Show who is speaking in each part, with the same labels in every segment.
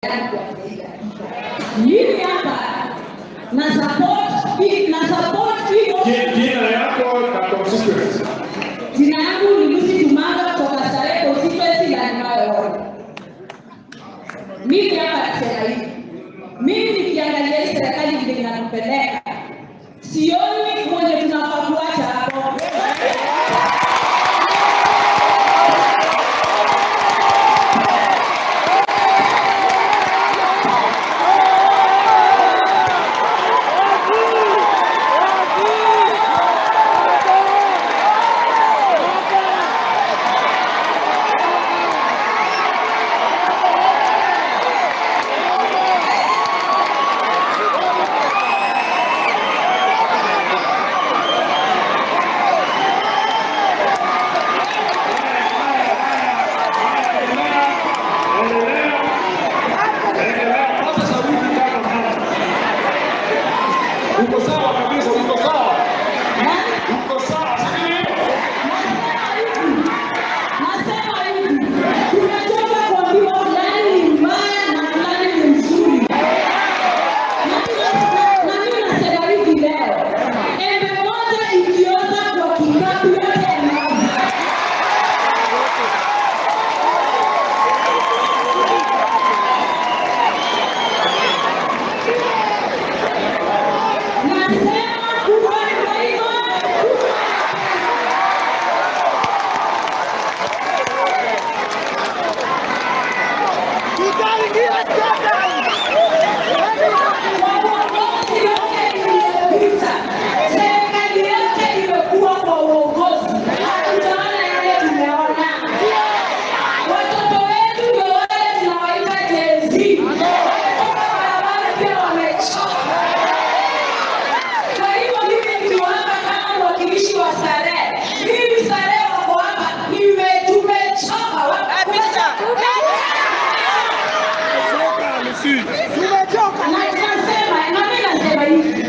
Speaker 1: Tayari. Mimi hapa na support hii.
Speaker 2: Jina yako na constituency.
Speaker 1: Jina yangu ni Lucy Tumanga kutoka Starehe constituency na Nyayo. Mimi hapa nasema hivi. Mimi nikiangalia hii serikali vile inatupeleka, sioni mwenye tunafaa kuacha hapo.
Speaker 2: Endelea. Endelea. Paza sauti kama mama. Uko sawa kabisa, uko sawa. Uko sawa. Si ndio?
Speaker 1: Nasema hivi, tumechoka kuambiwa fulani ni mbaya na fulani ni mzuri. Na mimi nasema hivi leo, embe moja ikioza kwa kikapu, yote yanaoza. Nasema kufa ni daima, kufa.
Speaker 3: Tutaingia sasa.
Speaker 1: Kwa uongozi yote iliyopita, serikali yote imekuwa kwa uongozi, hatujaona yale tumeona. Watoto wetu ndio wale tunawaita Gen Z, wametoka barabara pia wamechoka. Kwa hivyo mimi nikiwa hapa kama mwakilishi wa Starehe, mimi Starehe wako hapa, tumechoka.
Speaker 3: Tumechoka.
Speaker 1: Na tunasema, na mimi nasema hivi,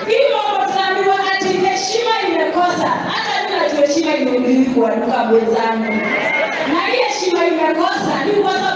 Speaker 1: hii mambo tunaambiwa ati heshima imekosa. Hata mimi najua heshima imerudi kwa duka mwenzangu, na hii heshima imekosa ni kwa sababu